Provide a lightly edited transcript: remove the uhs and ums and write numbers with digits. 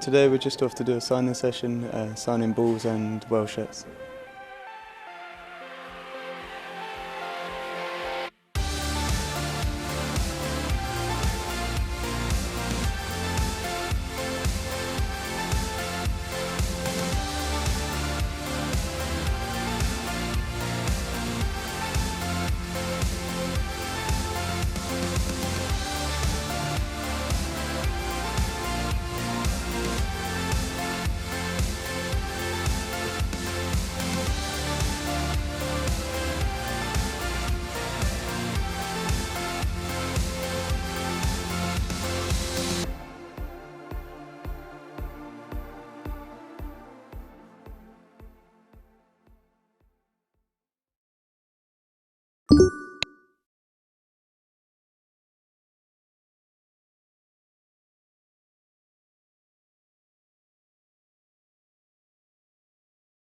Today we're just off to do a signing session, signing balls and Welsh shirts.